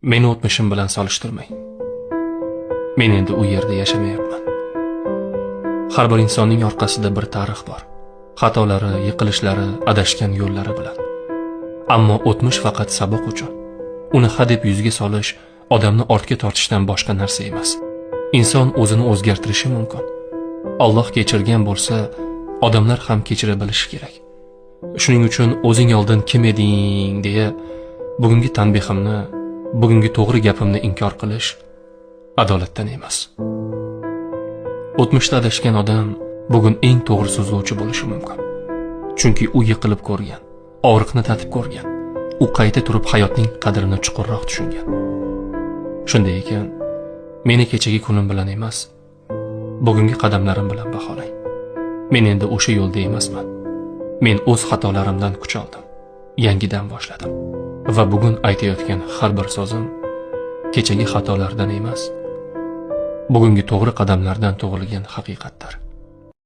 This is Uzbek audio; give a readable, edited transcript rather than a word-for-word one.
Meni o'tmishim bilan solishtirmang. Men endi u yerda yashamayapman. Har bir insonning orqasida bir tarix bor. Xatolari, yiqilishlari, adashgan yo'llari bilan. Ammo o'tmish faqat saboq uchun. Uni hadeb yuzga solish, odamni ortga tortishdan boshqa narsa emas. Inson o'zini o'zgartirishi mumkin. Alloh kechirgan bo'lsa, odamlar ham kechira bilishi kerak. Shuning uchun o'zing oldin kim eding deya bugungi tanbehimni, bugungi to'g'ri gapimni inkor qilish adolatdan emas. O'tmishda adashgan odam bugun eng to'g'ri so'zlovchi bo'lishi mumkin. Chunki u yiqilib ko'rgan, og'riqni tatib ko'rgan, u qayta turib hayotning qadrini chuqurroq tushungan. Shunday ekan, meni kechagi kunim bilan emas, bugungi qadamlarim bilan baholang. Men endi o'sha yo'lda emasman. Men o'z xatolarimdan kuch oldim, yangidan boshladim. Va bugun aytayotgan har bir so'zim kechagi xatolardan emas, bugungi to'g'ri qadamlardan tug'ilgan haqiqatdir.